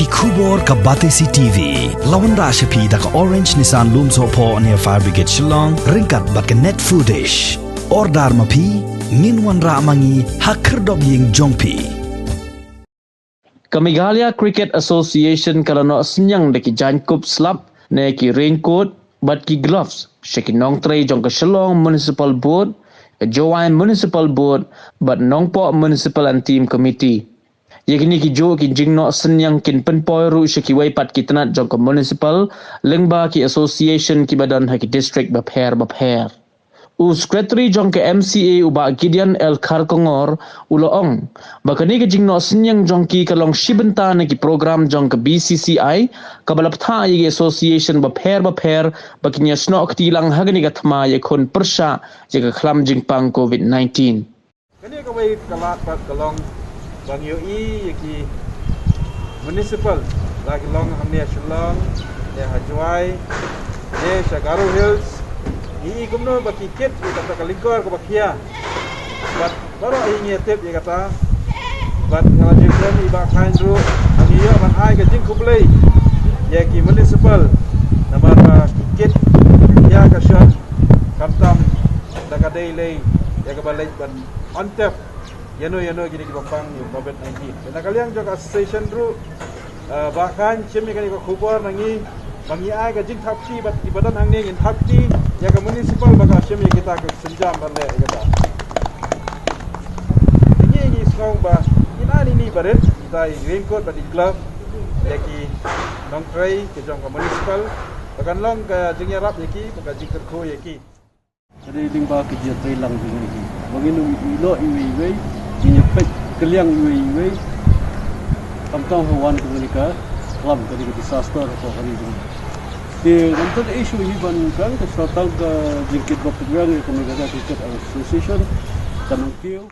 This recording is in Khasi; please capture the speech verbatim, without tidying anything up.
Khubor ka Batesi T V. La wanrah sha phi da ka Orange Nissan Lumsohphoh near Fire Brigade Shillong, ryngkat bad ka Net Foodish. Order ma phi, ngin wanrah ma ngi ha khyrdop ïing jong phi. Ka Meghalaya Cricket Association ka la noh synñiang da ki jaiñkup slap ne ki raincoat bad ki gloves sha ki nongtrei jong ka Shillong Municipal Board, ka Jowai Municipal Board bad Nongpoh Municipal and Team Committee. Ïa kine ki juh ki jingnoh synñiang kin pynpoi ruh sha kiwei pat ki tnat jong ka municipal lyngba ki association kiba don ha ki district bapher bapher. U Secretary jong ka M C A, u Bah Gideon L Kharkongor, u la ong ba kane ka jingnoh synñiang jong ki ka long shi bynta na ki program jong ka B C C I kaba la pynthah ïa ki association bapher bapher ba kin ïasnoh kti lang ha kane ka thma ïakhun pyrshah ïa ka khlam jingpang COVID nineteen. Kane kawei ka lad pat ka long ba ngi ïohi ïa ki municipal, la ki long hangne ha Shillong ne ha Jowai ne sha Garo Hills. Ngi i kumno ba ki kit ïa kata ka lyngkor kaba khia bad baroh hi ngi ïa tip ïa kata. Bad nga la ju kren i Bah Khain ruh ba ngi ïoh ban ai ka jingkhublei ïa ki municipal namar ba ki kit ka khia ka shon khamtam da ka dei lei ïa kaba leit ban on tap ïano ïano kine kiba pang ïa u COVID nineteen. Te na ka liang jong ka association ruh, eh, Bah Khain shim ïa kane ka khubor na ngi ba ngi ai ka jingthap kti bad kiba don hangne ngin thap kti ïa ka municipal ba ka shim ïa kita ka sienjam ban leh ïa kata. Te ngi ngi sngew ba ngin ai ïa kine barit, kita i raincoat bad i glove ïa ki nongtrei ki jong ka municipal ba kan long ka jingïarap ïa ki bad ka jingkyrkhu ïa ki. Ka dei lyngba ka jingïatreilang jong ngi hi ba ngin ym ïehnoh iwei iwei, ngin ïapeit kylliang iwei iwei. Khamtam ha wan ka kane ka khlam, kane ka disaster hapoh ka ri jong ngi. Te ngam tang issue hi ban kren, ka shu tang ka jingkit bok kit weng ïa ka Meghalaya Cricket Association, ka nongkiew.